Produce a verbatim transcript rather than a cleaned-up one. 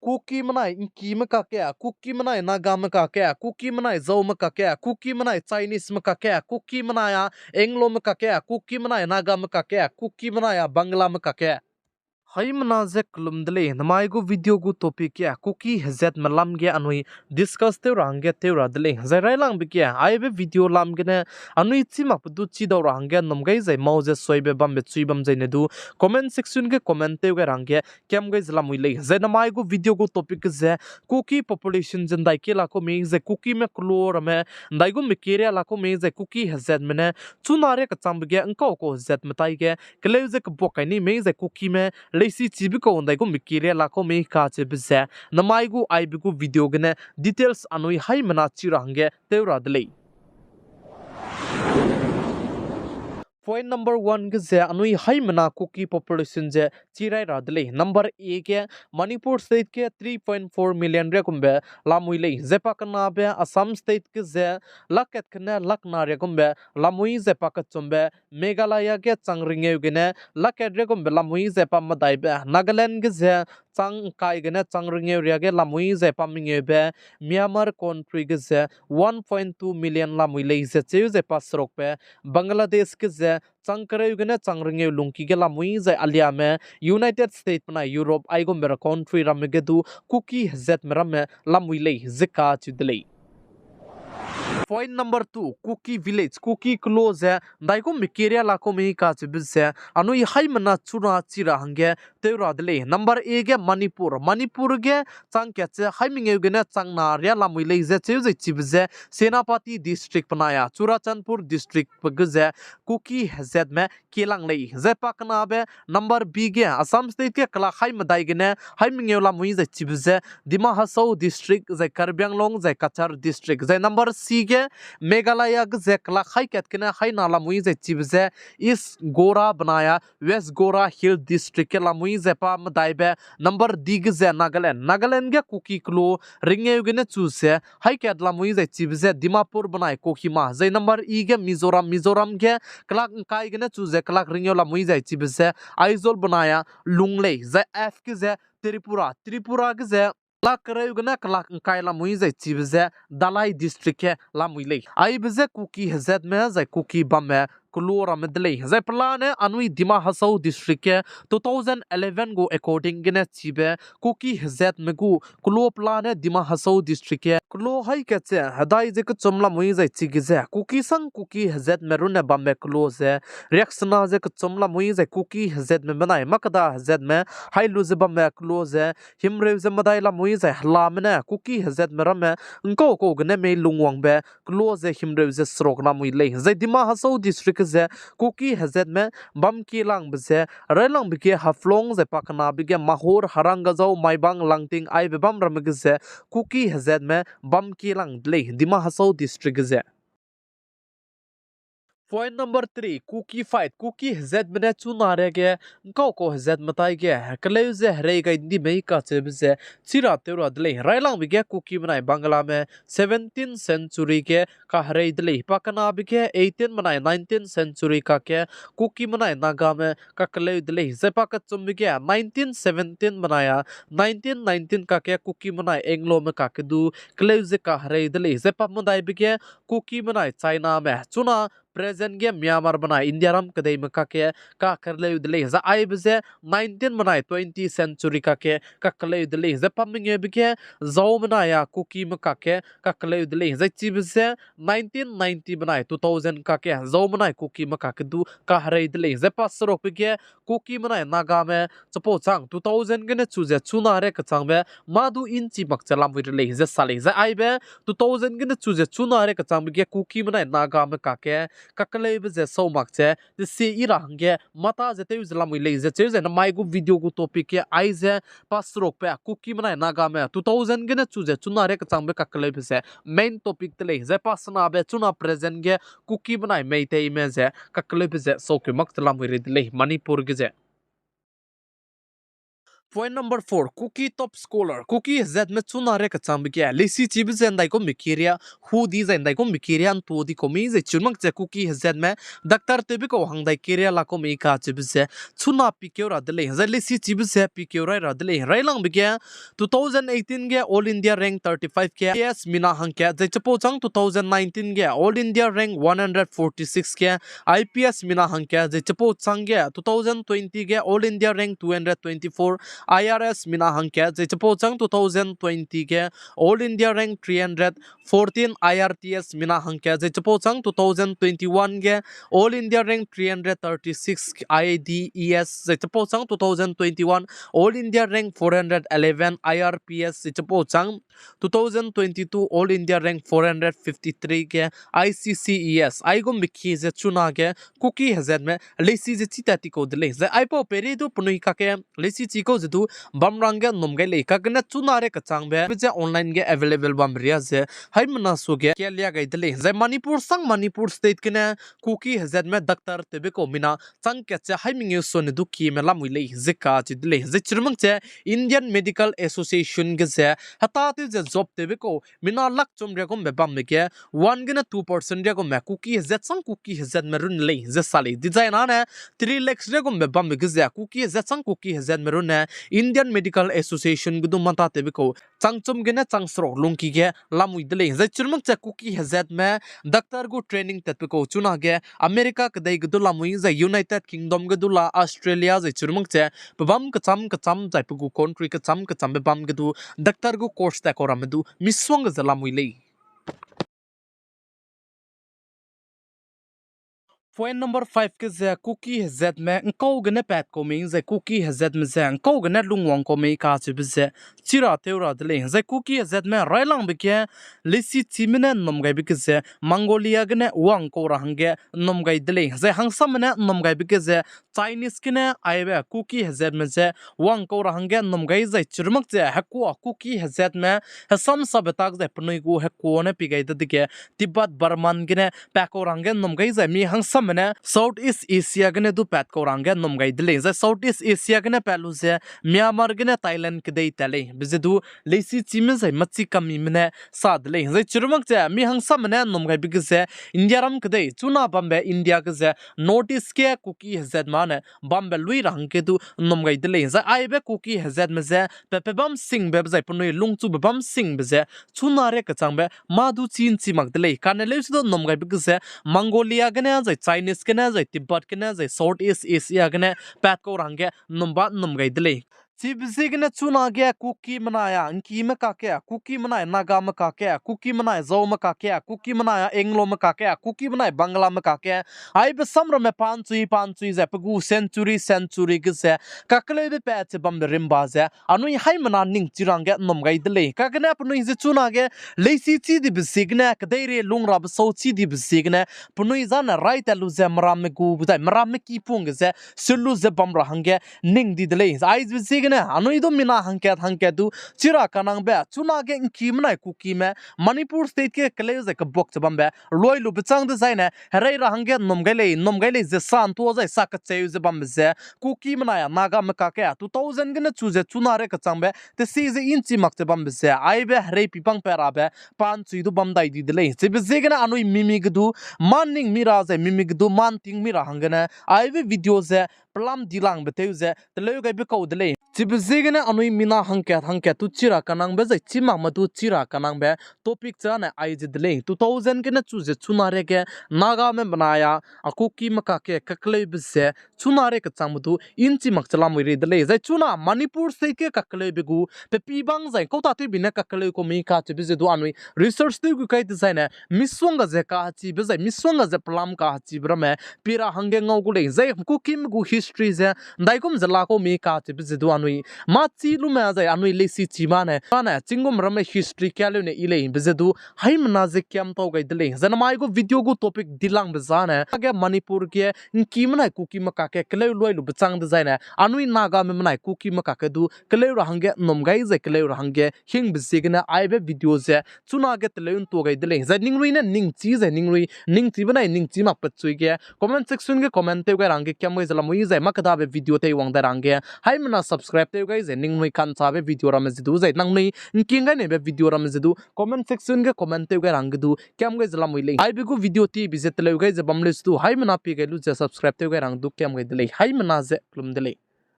Kukime nai Ngkime kakge, Kukime nai Nagame kakge, Kukime nai Zoume kakge, Kukime nai Chineseme kakge, Kukime nai a Anglome kakge, Kukime nai Nagame kakge, Kukime nai a Banglame kakge. Haimena ze kelum de lei, namai gu video gu topic ge Kuki hezatme lam ge anui discuss tew ra hangge tew ra de lei. Zai railangbe ge aibe video lam gene anui chî makbe du chî dau ra hangge num gai zai mau ze suibe bambe chui bam zaine du comment section ge comment tew gai ra hangge kiam gai ze lamui lei. Zai namai gu video gu topic ge ze Kuki population ze ndai kie la kau mei, zai Kukime kelo ramme ndaigumbe kie ria la kau mei, zai Kuki hezatme ne chuna ria kechangbe ge ngkau kau hezatme tai ge keleu ze kebuak kai ni mei, zai Kukime leisi chibe kau ndaigumbe kie ria la kau mei kacheube ze namai gu aibe gu video gene details anui haimena chî ra hangge tew ra de lei. Point number one ge ze anui haimena Kuki population ze chî rai ra de lei. Number A ge Manipur state ge three point four million riagumbe lamui lei. Zai pakenabe Assam state ge ze lak kat kene lak na riagumbe lamui, zai pakechumbe Meghalaya ge chang rengeu gene lak kat riagumbe lamui, zai pa medaibe Nagaland ge ze chang ngkai gene chang rengeu riage lamui, zai pa mengeube Myanmar country ge ze one point two million lamui lei ze cheu, zai pa serukbe Bangladesh ge ze chang kereu gene chang rengeu lungki ge lamui, zai aliame United States benai Europe aigumbe ra country ramme ge du Kuki hezatme ramme lamui lei ze kacheu de lei. Point number two, Kuki village, Kuki kelo ze ndaigumbe kie ria la kau mei kacheube ze anui haimena chuna chî ra hangge tew ra de lei. Number A ge Manipur, Manipur ge chang kat ze hai mengeu gene chang na ria lamui lei ze cheu, zai chibe ze Senapati district benai a Churachandpur district be ge ze Kuki hezatme kielang lei. Zai pakenabe number B ge Assam state ge kelak hai medai gene hai mengeu lamui, zai chibe ze Dima Hasao district, zai Karbi Anglong, zai Cachar district. Zai number C ge Meghalaya ge ze kelak hai kat gene hai na lamui, zai chibe ze East Garo benai a West Garo Hill district ge lamui, zai pa medaibe number D ge ze Nagaland, Nagaland ge Kuki kelo rengeu gene chu ze hai kat lamui, zai chibe ze Dimapur benai Kohima. Zai number E ge Mizoram, Mizoram ge kelak ngkai gene chu ze kelak rengeu lamui, zai chibe ze Aizawl benai a Lunglei. Zai F ge ze Tripura, Tripura ge ze kelak kereu gene kelak ngkai lamui, zai chibe ze Dhalai district ge lamui lei. Aibe ze Kuki hezatme zai Kuki bamme kelo ramme de lei. Zai pelane anui Dima Hasao district ge two thousand eleven gu according gene chibe Kuki hezatme gu kelo pelane Dima Hasao district ge kelo hai kat ze hedai ze kechum lamui, zai chige ze Kuki sang Kuki hezatme runne bamme kelo ze riaksena ze kechum lamui, zai Kuki hezatme benai makeda hezatme hai lu ze bamme kelo ze himreu ze medai lamui, zai helame ne Kuki hezatme ramme ngkau kau gene mei lungwangbe kelo ze himreu ze seruk lamui lei. Zai Dima Hasao district ge ze Kuki hezatme bam kielangbe ze railangbe ge Haflong, zai pakenabe ge Mahur, Harangajao, Maibang, Langting aibe bam ramme ge ze Kuki hezatme bam kielang de lei Dima Hasao district ge ze. Point number three, Kuki fight. Kuki hezatme ne chuna riage ngkau kau hezatme tai ge keleu ze herei gai ndi mei kacheube ze chî ra tew ra de lei. Railangbe ge Kuki benai Banglame seventeenth century ge kaherei de lei. Pakenabe ge eighteen benai nineteenth century kakge Kuki benai Nagame kakeleu de lei. Zai pakechumbe ge nineteen seventeen benai a nineteen nineteen kakge Kuki benai Anglome kakge du keleu ze kaherei de lei. Zai pamedaibe ge Kuki benai Chiname chuna present ge Myanmar benai Indiaram kedeime kakge kakeleu de lei. Zai aibe ze nineteen benai twenty century kakge kakeleu de lei. Zai pamengeube ge Zhao benai a Kukime kakge kakeleu de lei. Zai chibe ze nineteen ninety benai two thousand kakge Zhao benai Kukime kakge du kaherei de lei. Zai paserukbe ge Kuki benai Nagame chipau chang two thousand gene chu ze chuna rie kechangbe mâ du inchi mak ze lamui re lei ze sa lei. Zai aibe two thousand gene chu ze chuna rie kechangbe ge Kuki benai Nagame kakge kakeleube ze sau mak ze, ze sie i ra hangge mata ze tew ze lamui lei ze cheu ze namai gu video gu topic ge aize paserukbe Kuki benai Nagame two thousand gene chu ze chuna rie kechangbe kakeleube ze main topic de lei. Zai pasenabe chuna present ge Kuki benai Meiteime ze kakeleube ze saukeu mak ze lamui re de lei Manipur ge ze. Kuki top scholar, Kuki hezatme chuna re kechangbe ge leisi chibe ze ndaigumbe keria, hu di zai ndaigumbe keria ntu di kau mei zai chirmak ze Kuki hezatme doctor tewbe kau hangdai keria la kau mei kacheube ze chuna pikeu ra de lei. Zai leisi chibe ze pikeu rai ra de lei. Railangbe ge two thousand eighteen ge All India rank thirty-five ge I P S mina hangkat, zai chipau chang two thousand nineteen ge All India rank one hundred forty-six ge I P S mina hangkat, zai chipau chang ge two thousand twenty ge All India rank two hundred twenty-four I R S mina hangkat, zai chipau chang two thousand twenty ge All India rank three hundred fourteen I R T S mina hangkat, zai chipau chang two thousand twenty-one ge All India rank three hundred thirty-six I D E S, zai chipau chang two thousand twenty-one All India rank four hundred eleven I R P S, zai chipau chang two thousand twenty-two All India rank four hundred fifty-three ge I C C E S, aigumbe ki ze chuna ge Kuki hezatme leisi ze chi tat ti kau de lei. Zai aipau peirei du penui kakge leisi chi kau ze du bamrang ge nnum gai lei, kagene chuna re kechangbe ze online ge available bam ria ze haimena suage kelia gai de lei. Zai Manipur sang Manipur state gene Kuki hezatme doctor tewbe kau mina chang kat ze hai mengeu sone du kieme lamui lei ze kacheu de lei. Zai chirmak ze Indian Medical Association ge ze hetâtew ze job tewbe kau mina lakchum riagumbe bambe ge one gene two percent riagumbe Kuki hezat sang Kuki hezatme run lei ze sa lei. Dezaine three lakhs riagumbe bambe ge ze Kuki hezat sang Kuki hezatme runne Indian Medical Association ge du mata tewbe kau changchum gene changseruk lungki ge lamui de lei. Zai chirmak ze Kuki hezatme doctor gu training tatbe kau chuna ge America kedei ge du lamui, zai United Kingdom ge du la, Australia zai chirmak ze pebâm kecham kecham zai pe gu country kecham kechambe bam ge du doctor gu course tat kau ramme du misongga ze lamui lei. Point number five ge ze Kuki hezatme ngkau gene pat kau mei zai Kuki hezatme ze ngkau gene lungwang kau mei kacheube ze chira tew ra de lei. Zai Kuki hezatme railangbe ge leisi chime ne nnum gaibe ge ze Mongolia gene wang kau ra hangge nnum gai de lei. Zai hangsamme ne nnum gaibe ge ze Chinese gene aibe Kuki hezatme ze wang kau ra hangge nnum gai zai chirmak ze hekua Kuki hezatme hesam sabe tak zai penui gu hekua ne pi gai dadege Tibet Burman gene pat kau ra hangge nnum gai zai mi hangsamme ne South East Asia gene du pat kau ra hangge nnum gai de lei. Zai South East Asia gene pat lu ze Myanmar gene Thailand kedei tat lei be ze du leisi chime zai machi kamime ne sa de lei. Zai chirmak ze mi hangsamme ne nnum gaibe ge ze Indiaram kedei chuna bambe India ge ze North East ge Kuki hezatme ne bambe lui ra hangge du nnum gai de lei. Zai aibe Kuki hezatme ze pe pebâm singbe zai penui lungchube bâm singbe ze chuna re kechangbe mâ du chî nchi mak de lei. Kane leuse du nnum gaibe ge ze Mongolia gene zai Chinese gene zai Tibet gene zai South East Asia gene pat kau ra hangge nnum ba nnum gai de lei. Chibe ziegene chunage Kuki menai a Ngkime kakge, Kuki menai Nagame kakge, Kuki menai Zome kakge, Kuki menai a Anglome kakge, Kuki menai Banglame kakge, aibe samramme pa nchui pa nchui ze pe gu century century ge ze kakeleube pat che bambe rimba ze anui haimena ningchi ra hangge nnum gai de lei. Kagene penui ze chunage leisi chi dibe ziegene kedeirei lungrabe sau chi dibe ziegene penui zane rai tat lu ze meramme gu zai meramme ki pung ge ze sulu ze bam ra hangge ning di de lei. Aibe ziegene anui du mina hangkat hangkat du chira kanangbe chunage Ngki menai Kukime Manipur State ge keleu zai kebuak che bambe luai lube châng dezaine herei ra hangge nnum gai lei, nnum gai lei ze sa ntua zai sa kecheu ze bambe ze Kuki menai a Nagame kakge two thousand gene chu ze chuna re kechangbe tesi ze inchi mak che bambe ze aibe herei pipang pat rabe pa nchui du bam dai di de lei. Chibe ziegene anui mimi ge du mâ ning mi ra zai mimi ge du mâ nting mi ra hanggene aibe video ze pelam dilangbe tew ze teleu gaibe kau de lei. Chibe ziegene anui mina hangkat hangkat du chira kanangbe zai chi makme du chira kanangbe topic chane ai ze de lei. Two thousand gene chu ze chuna re ge Nagame benai a Kukime kakge kakeleube ze chuna re kechangbe du inchi mak che lamui rei de lei. Zai chuna Manipur State ge kakeleube gu pe pibang zai kau tatewbi ne kakeleu kau mi kacheube ze du anui research tew gu kai dezaine misongga ze kahechibe zai misongga ze pelam kahechibe ramme pi ra hangge ngau gu lei. Zai Kukime gu history ze ndaigum ze la kau mi kacheube ze du anui mâ chi lume zai anui leisi chi mane, mane chinggum ramme history kaleu ne yi lei be ze du haimena ze kiam tau gai de lei. Zai namai gu video gu topic dilangbe zane age Manipur ge Ngki menai Kukime kakge keleu luai lube châng dezaine anui Nagame menai Kukime kakge du keleu ra hangge nnum gai zai keleu ra hangge hingbe ziegene aibe video ze chuna ge teleu ntua gai de lei. Zai ningrui ne ningchi zai ningrui ningchi benai ningchi mak pechui ge comment section ge comment tew gai ra hangge kiam gai ze lamui tai mâ kedabe video teiwang dai ra hangge, haimena subscribe tew gai ze ningnui ka'nchabe video ramme ze du zai nangnui ngking gai neibe video ramme ze du comment section ge comment tew gai ra hangge du kiam gai ze lamui lei. Aibe gu video tibi ze teleu gai ze bam leu se du haimena pie gai lu ze subscribe tew gai ra hang du kiam gai de lei. Haimena ze kelum de lei.